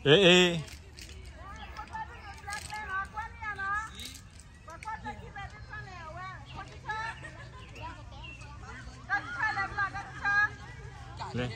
အ့ အ့ လဲ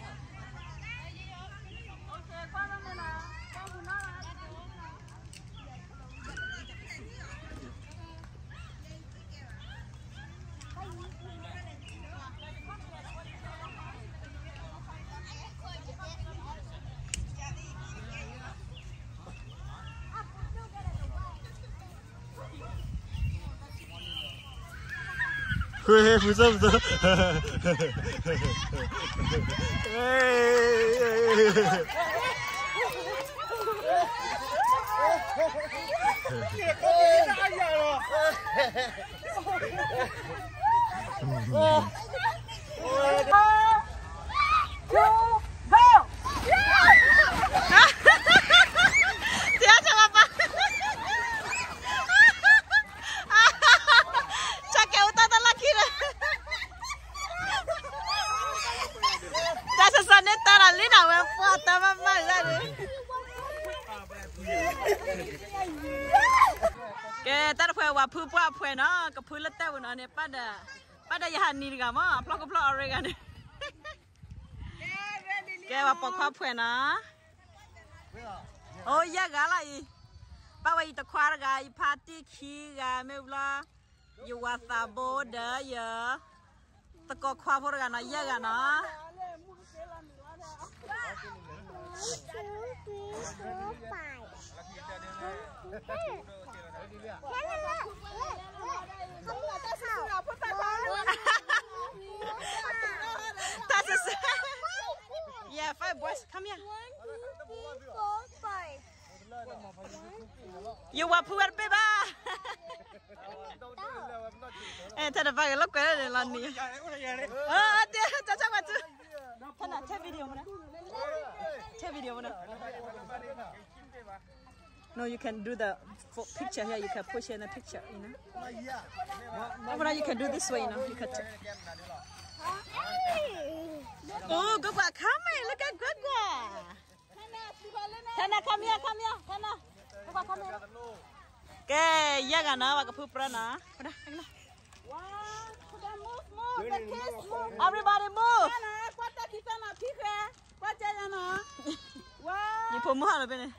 တၢ်စစီန့ၣ်တၢ်လီၤလံနီၤ ဝဲပှၢ်တၢ်မၤမၤလၢန့ၣ် ကဲ တၢ်တဖှဲးဝၤဖုပှၢ်ဖှဲးနီၤ ကဖုလၢတဲာ်ပူၤနီၤန့ၣ် ပၢ်ဒီး ပၢ်ဒီးယဟးနံၤတဂၤမး အဖျီၣ်ကဖျီၣ်အီၤရ့ဂၤန့ၣ် ကဲ ဝၤပိာ်ခွါဖှဲးနီၤ အိ ယဲၢ်ဂၤလီၤအံၤ ပၢ်ဝဲအံၤတခွါတဂၤ ယဖါတံၢ်ခံဂၤ မ့ၢ်ဘျီ ယဝၤသးဘိဒီးယ သကိးခွါဖိတဂၤနီၤ ယဲၢ်ဂၤနီၤ One, two, three, four, five. Look, look, look, look. Come here. That's a s- Yeah, five boys. Come here. One, two, three, four, five. ယဝၤဖုဝဲတပ့ၢ်ဘၣ် အဲ တၢ်တဖၣ်ကလီၤကွဲးလၢန့ၣ်လီၤနံၤ တဲ တၢ်တဖၣ်က Take video မနုၤ Take video မနုၤ No, you can do the pho- picture here. You can push in the picture, you know. Over there, you can do this way, you know. You can. T- oh, good boy. Come here. Look at good boy. Tana, come here, come here, Tana. Papa, come here. ကဲ ယဲၢ်ဂၤနီၤ ပှၤကဖုပြၢနီၤ Everybody move. ယဖိမုၣ်ဟးလီၤဖဲန့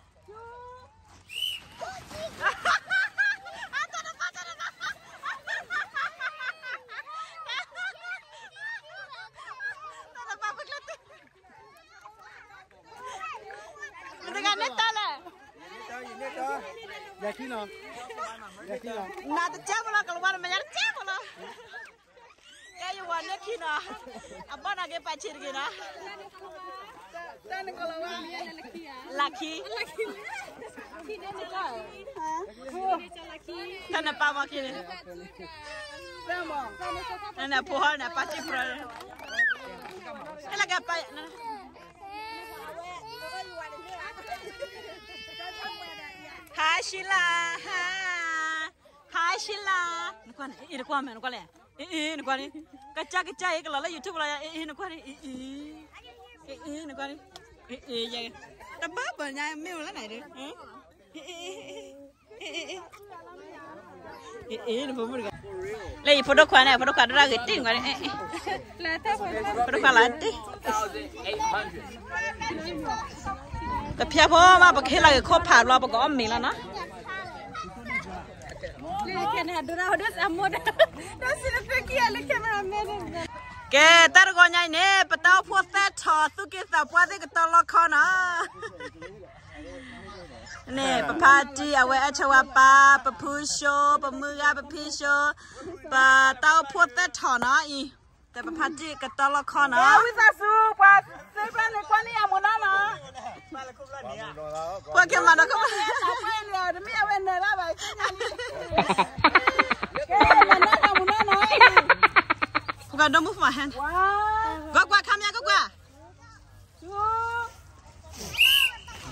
ၣ် နတဂၤန့ၣ်တၢ်လဲၣ် နတကဲမလီၤ ကလဝါနမဲာ်ညါတကဲမလီၤ ကဲယဝၤန့ၣ်ခံနီၤ အဘီၣ်နၤက့ၤပာ်ဆံးတဂ့ၤနီၤ လၢခံ တၢ်နပာ်မီၢ်ခံန့ၣ် နဖိဟီန့ၣ် ပာ်ဆံးပြၢ အဲလၢကပာ် Hi Sheila, hi. Hi Sheila. နကွၢ်န့ၣ် အ့ၣ် နကွၢ်မဲာ် နကွၢ်လဲၣ် အ့ၣ် အ့ၣ် နကွၢ်န့ၣ် ကစၢ်ကစၢ်အ့ၣ် ကလီၤလၢ YouTube လီၤ အ့ၣ် အ့ၣ် နကွၢ်န့ၣ် အ့ၣ် အ့ၣ် အ့ၣ် နကွၢ်န့ၣ် အ့ၣ် အ့ၣ် ယဲ တဘၣ်ပၢၢ်ညါမ့ၢ်ဝဲလၢနၤဒီး အ့ၣ် အ့ၣ် အ့ၣ် အ့ၣ် အ့ၣ် နဖိမုၣ်တဂၤ လၢယဖိဒိၣ်ခွါန့ၣ် ဖိဒိၣ်ခွါဒိၣ်တၢ်ဂ့ၤတ့ၢ်နကွၢ်န့ၣ် ဖိဒိၣ်ခွါလၢတ့ၢ် တဖျါဖိမး ပကဟ့ၣ်လီၤဂ့ၤခိၣ်ဖးဘျီ ပကအီၣ်မ့ၤလီၤနီၤ ကဲ တၢ်တဂီၤညါအံၤန့ၣ် ပတၢ်အိၣ်ဖှိၣ်သဲထီၣ် သူၣ်က့သးပှၢ်သ့ၣ်ကတီၤလီခီနီၤ န့ၣ် ပဖါတံၢ် အဝဲအဲၣ်ဆၢဝါပၢ် ပဖုၡိ ပမုၢ်ဂၤ ပဖံၡိ ပတၢ်အိၣ်ဖှိၣ်သဲထီၣ်နီၤအံၤ တၢ်ပဖါတံၢ်ကတီၤလီခီနီၤ ဝံသးစူၤ ပှၤသ့ၣ်တဖၣ်န့ၣ် ကွၢ်န့ၢ်အမူဒါနီၤ ပှၤကမၤဒီးကမၤ တမ့ၢ်အဝဲနၢၤဒၣ်ဘၣ် ကဲ နၢၤဒၣ်မူဒါနီၤ Don't move my hand. ကွၢ်ကွၢ် ခါမ့ၢ်ကွၢ်ကွၢ်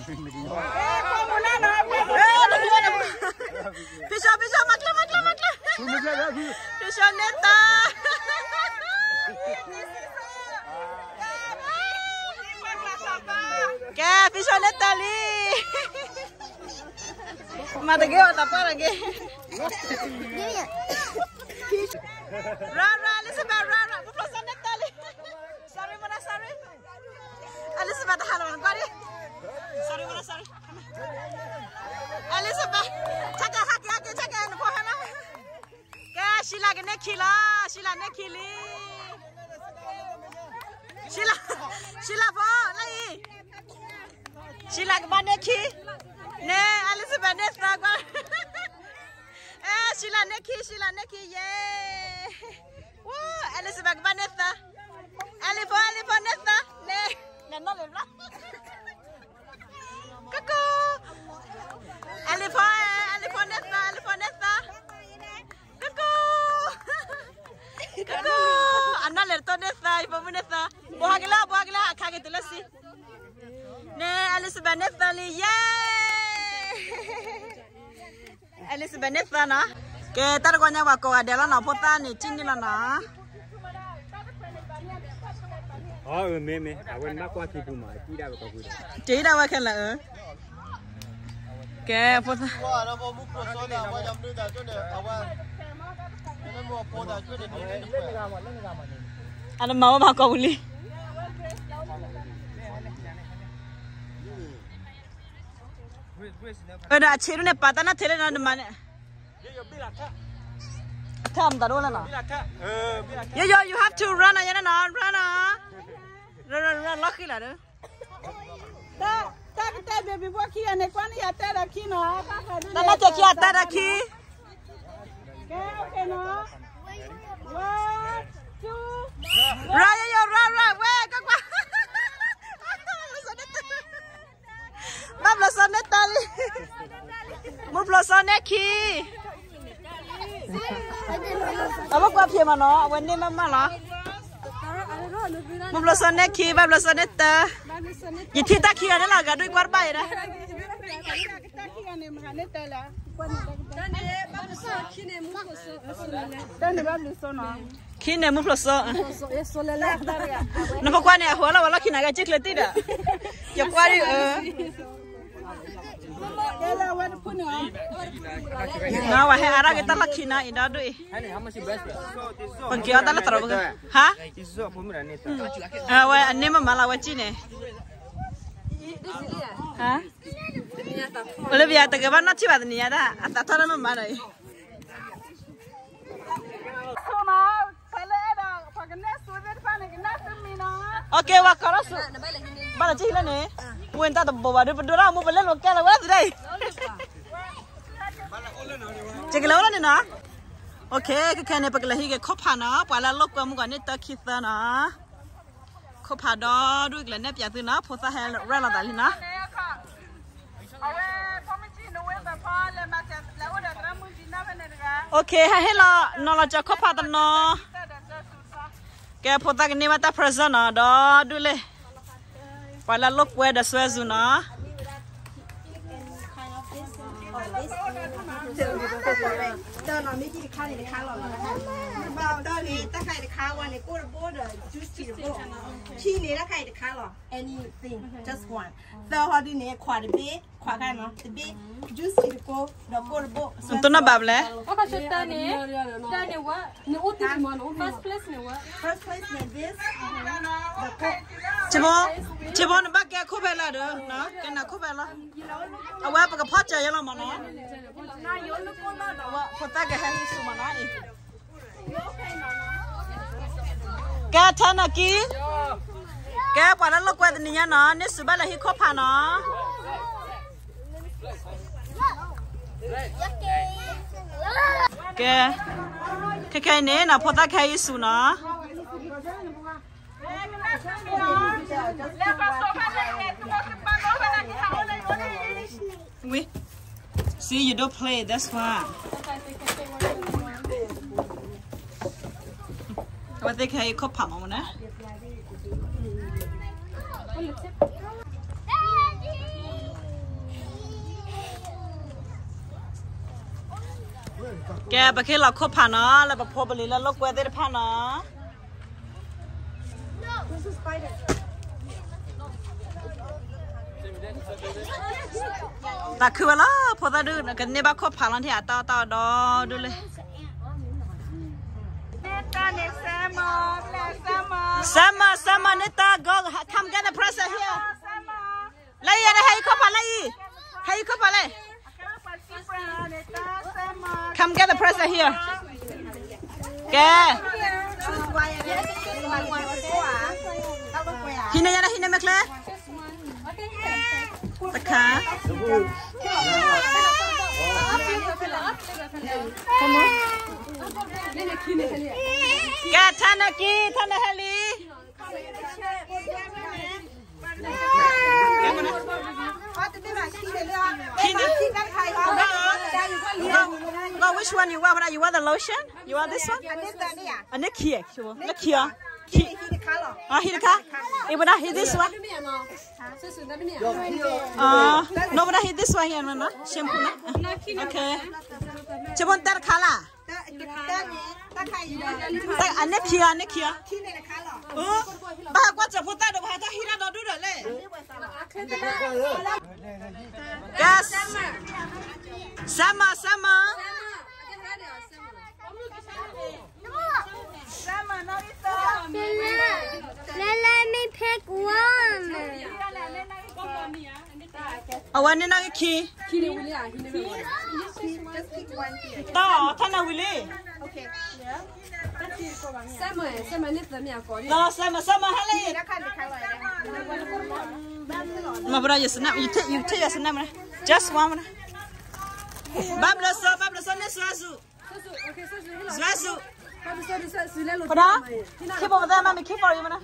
ဖံၡိ ဖံၡိ မၤကျၢၤ မၤကျၢၤ မၤကျၢၤ ဖံၡိန့ၢ်တၢ် ကဲ ဖံဆိန့ၢ်တၢ်လံ. မၤတဂ့ၤအီၤ တၢ်ပှၢ်တဂ့ၤ. ရၤရၤ Elizabeth ရၤရၤ မုၢ်ဖျိစီန့ၢ်တၢ်လံ. Sorry မနၤ sorry. Elizabeth တဟးလီၤ ကွၢ်ဒံး. Sorry မနၤ sorry. Elizabeth ဆၢကဲ ဟဲက့ၤ ဟဲက့ၤ ဆၢကဲ နဖိဟဲလီၤ. ကဲ Sheila ကန့ၢ်ခံလီၤ. Sheila န့ၢ်ခံလံ. Sheila, Sheila ဖိ လၢအံၤ Sheila ကဘၣ်န့ၢ်ခံ, န့ၣ် Elizabeth န့ၢ်သၢကွၢ်, အဲ Sheila န့ၢ်ခံ, Sheila န့ၢ်ခံ ယဲ, ဝဲ Elizabeth ကဘၣ်န့ၢ်သၢ, အဲလံဖိ, အဲလံဖိန့ၢ်သၢ, န့ၣ် လဲၤနီၣ်လံဘျီ ကကိ, အဲလံဖိ, အဲလံဖိန့ၢ်သၢ, အဲလံဖိန့ၢ်သၢ, ကကိ, ကကိ, အနီၢ်လဲၤတတိၢ်န့ၢ်သၢ, ယဖိမုၣ်န့ၢ်သၢ, ဘိဟဲက့ၤလၢ, ဘိဟဲက့ၤလၢ, အခါက့ၤတုၤလၢစံ န့ၣ် Elizabeth န့ၢ်သၢလံ, ယဲ, Elizabeth န့ၢ်သၢနီၤ, ကဲ တၢ်တဂီၤညါပှၤကိးဂၤဒဲးလီၤနီၤ, ဖိသၣ်န့ၣ် ကံၣ်န့ၣ်လီၤနီၤ. အမ့ၢ်, မ့ၢ်, အဝဲနဘၣ်ကွၢ်ခံပူၤမး, တံၢ်ဒၣ်ဝဲခဲလၢာ်, ကဲ ဖိသၣ် အတမၤဝဲဘၣ်ကိးပူၤလံ. အဒီးအဆံးဒိၣ်န့ၣ် ပာ်တၢ်နၢ်ထဲလၢနီၤ, တမၤန့ၣ်, အထၢၣ်မတၤဒိၣ်လၢနီၤ, ယိယိ, you have to run နီၤ, ယဲန့ၣ်နီၤ, run နီၤ, run, run, run လီၤဃံလၤဒီး တၢ်ကတဲ baby boy ခံဂၤန့ၣ် ကွၢ်န့ၢ်ယၤတဲဒီးခံနီၤ, တၢ်နၢ်တဲခံအတၢ်ဒီးခံ, ကဲ okay နီၤ, one, two, run ယိယိ, run, run ဝဲ ကကွၢ်, ဘၣ်ဘျီစီန့ၢ်တၢ်လံ, မုၢ်ဖျိစီန့ၢ်ခံ အဝဲကွၢ်ဖျ့မးနီၤ, အဝဲန့ၢ်မးမးလီၤ, မုၢ်ဖျိစီန့ၢ်ခံ, ဘၣ်ဘျီစီန့ၢ်တၢ်, ယထံၣ်တၢ်ခံဂၤန့ၣ်လီၤ, ဂၤဒွံၣ်ကွၢ်တဘၣ်အံၤဒီး, တၢ်န့ၣ်ဘၣ်ဘျီစီနီၤ, ခံန့ၣ်မုၢ်ဖျိစီ, နဖိခွါန့ၣ် အဟိလီၤဝဲလီၢ်ခံနၤက့ၤ ကၠံၣ်ချၢတံၢ်ဒီး, ယကွၢ်ဒံးအၢ ဝဲဟဲအါထီၣ်က့ၤတၢ်လီၢ်ခံနီၤအံၤဒီဒူၣ်အံၤ, ပက့ၤအီၣ်တၢ်လၢသရီပက, ဟါ, ဝဲအန့ၢ်မးမးလီၤ ဝဲကံၣ်န့ၣ်, ဟါ, Olivia တဂ့ၤဘၣ်နီၢ်ထံၣ်ဘၣ်တနံၤညါဒၣ် အသးထီၣ်တၢ်မးမးဒီးအံၤ Okay ဝဲကီၢ်လီၤဆူ, ဘၣ်လီၤကံၣ်လၢန့ၣ်, ဝဲတၢ်တဘိးဘၣ်ဒုး ပဒိၣ်ထီၣ်မူပလဲၤလိာ်ကဲလီၤဝဲသဒၣ်အံၤ, ကကလဲၤအိၣ်လၢန့ၣ်နီၤ, Okay ခဲခဲန့ၣ် ပကလဲၤဟံးက့ၤခိၣ်ဖးနီၤ, ပှၤလၢအလိာ်ကွဲမုၢ်ဂီၤန့ၣ် တၢ်ခံသၢနီၤ, ခိၣ်ဖးဒီဒူၣ်ကလဲၤနဲၣ်ပၠးသုနီၤ, ဖိသၣ်ဟဲရဲၣ်လီၤသးလံနီၤ. အိၣ်ခ့ ဟဲဟ့ၣ်လီၤနီၤလီၤကၠီၤခိၣ်ဖးတနီၤ, ကဲဖိသၣ်ကန့ၢ်ဘၣ်တၢ် present နီၤ ဒီဒူၣ်လဲၣ်, ပှၤလၢအလိာ်ကွဲဒီးစွဲစူၤနီၤ, တၢ်နီၤမ့ၢ်ကံၣ်တခါန့ၣ်တခါလီၤ, တၢ်တခါအံၤတခါဝဲန့ၣ် ကိၣ်တဘိဒီး juice တဘိ, ခံန့ၣ်တၢ်ခါအံၤတခါလီၤ, anything, just one, သၢဟီဒုန့ၣ် ခွးတဘ့ၣ် ခွးခါနီၤ တဘ့ၣ်, juice တကိၣ် ဒီးကိၣ်တဘိ, နတိၢ်နီၣ်ဘၣ်ဘျဲၣ် တၢ်န့ၣ်, တၢ်န့ၣ်ဝဲ, န့ၣ်အိၣ်တ့ၢ်မးနီၤ first place န့ၣ်ဝဲ, first place န့ၣ် this, ဆ့ဖိ, ဆ့ဖိနဘၣ်ကဲခိၣ်ဖဲလၢဒီး, ကဲနၤခိၣ်ဖဲလီၤ, အဝဲပကဖီၣ်စၢၤယဲလီၤမးနီၤ, ဖိသၣ်ကဟဲဟံးဆူၣ်မးနီၤအံၤ ကဲထၢနၤကံ, ကဲပှၤလၢလိာ်ကွဲတနံၤညါနီၤ န့ၢ်စူၤဘၣ်လၢဟံၣ်ခိၣ်ဖးနီၤ, ကဲ, ခဲခဲအံၤန့ၣ်နီၤ ဖိသၣ်ကဟဲဟံးဆူၣ်နီၤ. We see you don't play, that's why. အဝဲသ့ၣ်ခဲအံၤခိၣ်ဖးမးမးန့ၣ်, ကဲ ပကဟ့ၣ်လီၤခိၣ်ဖးနီၤ လၢပဖိပလံၤလၢလိာ်ကွဲသ့ၣ်တဖၣ်နီၤ. ကဲ, တၢ်ခုဝဲလီၤ ဖိသၣ်ဒုး ကန့ၢ်ဘၣ်ခိၣ်ဖးလီၤ ထံၣ်အတၢ်အီၣ်တၢ်အီဒီဒူၣ်လၢ Summer, summer န့ၢ်တၢ် go, come get the present here. လၢအံၤ ဟဲအံၤခိၣ်ဖးလၢအံၤ, ဟဲအံၤခိၣ်ဖးလၢ Come get the present here. ကဲ ဟံးန့ၢ်ယၤ ဟံးန့ၢ်မ့ၢ်ချ့ တခါ ကဲ ထါနကံ ထါနဟဲလံ Which one you want? You want the lotion? You want this one? အန့ၣ်ခံ လၢခံအီၤ ဟံးတခါ အ့ၣ် ဝဲဒၣ် ဟံး this one. နီၢ်ဝဲဒၣ် ဟံး this one here နီၤ shampoo နီၤ okay. ဆၢဖိတၢ်တခါလၢ် အန့ၣ်ခံအီၤ အန့ၣ်ခံအီၤ ဘၣ်ဟးကွၢ်စၢၤဖိသၣ်ဒီး ပဟးထီၣ်ဟံးတၢ်ဒီဒူၣ်ဒီးလဲၣ် ကဲ Summer, Summer. Let, let me pick one. အဝဲန့ၣ်နီၢ်ဂ့ၤခံ တၢ် ထါနဝံၤလံ ဒီး Summer, Summer ဟဲလံ မ့ၢ်ပဒီး ယစန you take, you take your စန မ့ၢ် just one မ့ၢ် ဘၣ်ဘျီစီ ဘၣ်ဘျီစီ န့ၢ်စွါစူၤ စွါစူၤ ပဒီး ခံဘိပသဲမ့ၢ်မ့ၢ်ခံဘိယမ့ၢ်